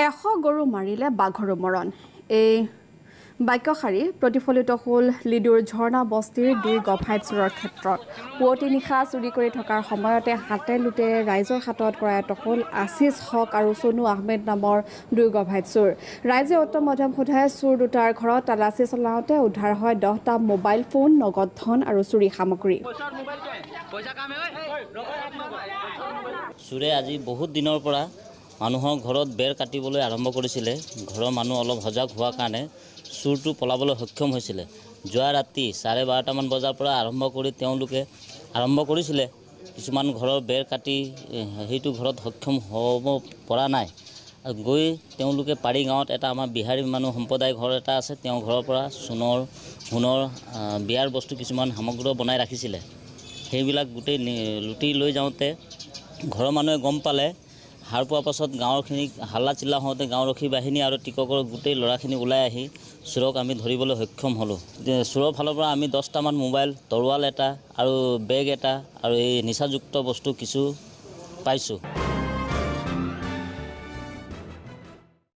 100 গৰু মাৰিলে বাঘৰো মৰণ। এই বাক্যশাৰী প্ৰতিফলিত হ'ল লিডুৰ ঝৰ্ণা বস্তিৰ দুই গভাইত চোৰৰ ক্ষেত্ৰত। পুৱতি নিশা চুৰি কৰি থকাৰ সময়তে হাতে লোটে ৰাইজৰ হাতত কৰায়ত্ত হ'ল আশিষ হক আৰু চনু আহমেদ নামৰ দুই গভাইত চোৰ। ৰাইজে উত্তম মধ্যম সোধাই চোৰ দুটাৰ ঘৰত তালাচী চলাওঁতে উদ্ধাৰ হয় 10টা মোবাইল ফোন, নগদ ধন আৰু চুৰি সামগ্ৰী। চোৰে আজি বহুত দিনৰ পৰা মানুহৰ ঘৰত বেৰ কাটিবলৈ আৰম্ভ কৰিছিলে। ঘৰৰ মানুহ অলপ সজাগ হোৱাৰ কাৰণে চোৰটো পলাবলৈ সক্ষম হৈছিলে। যোৱা ৰাতি 12:30টামান বজাৰ পৰা আৰম্ভ কৰি তেওঁলোকে আৰম্ভ কৰিছিলে। কিছুমান ঘৰৰ বেৰ কাটি সেইটো ঘৰত সক্ষম হ'ব পৰা নাই। আৰু গৈ তেওঁলোকে পাৰি গাঁৱত এটা আমাৰ বিহাৰী মানুহ সম্প্ৰদায় ঘৰ এটা আছে, তেওঁৰ ঘৰৰ পৰা সোণৰ বিয়াৰ বস্তু কিছুমান সামগ্ৰী বনাই ৰাখিছিলে। সেইবিলাক গোটেই লুটি লৈ যাওঁতে ঘৰৰ মানুহে গম পালে। সাৰ পোৱাৰ পাছত গাঁৱৰখিনিক হাল্লা চিল্লা হওঁতে গাঁওৰক্ষী বাহিনী আৰু টিককৰ গোটেই ল'ৰাখিনি ওলাই আহি চোৰক আমি ধৰিবলৈ সক্ষম হ'লোঁ। চোৰৰ ফালৰ পৰা আমি 10টামান মোবাইল, তৰোৱাল এটা আৰু বেগ এটা আৰু এই নিচাযুক্ত বস্তু কিছু পাইছোঁ।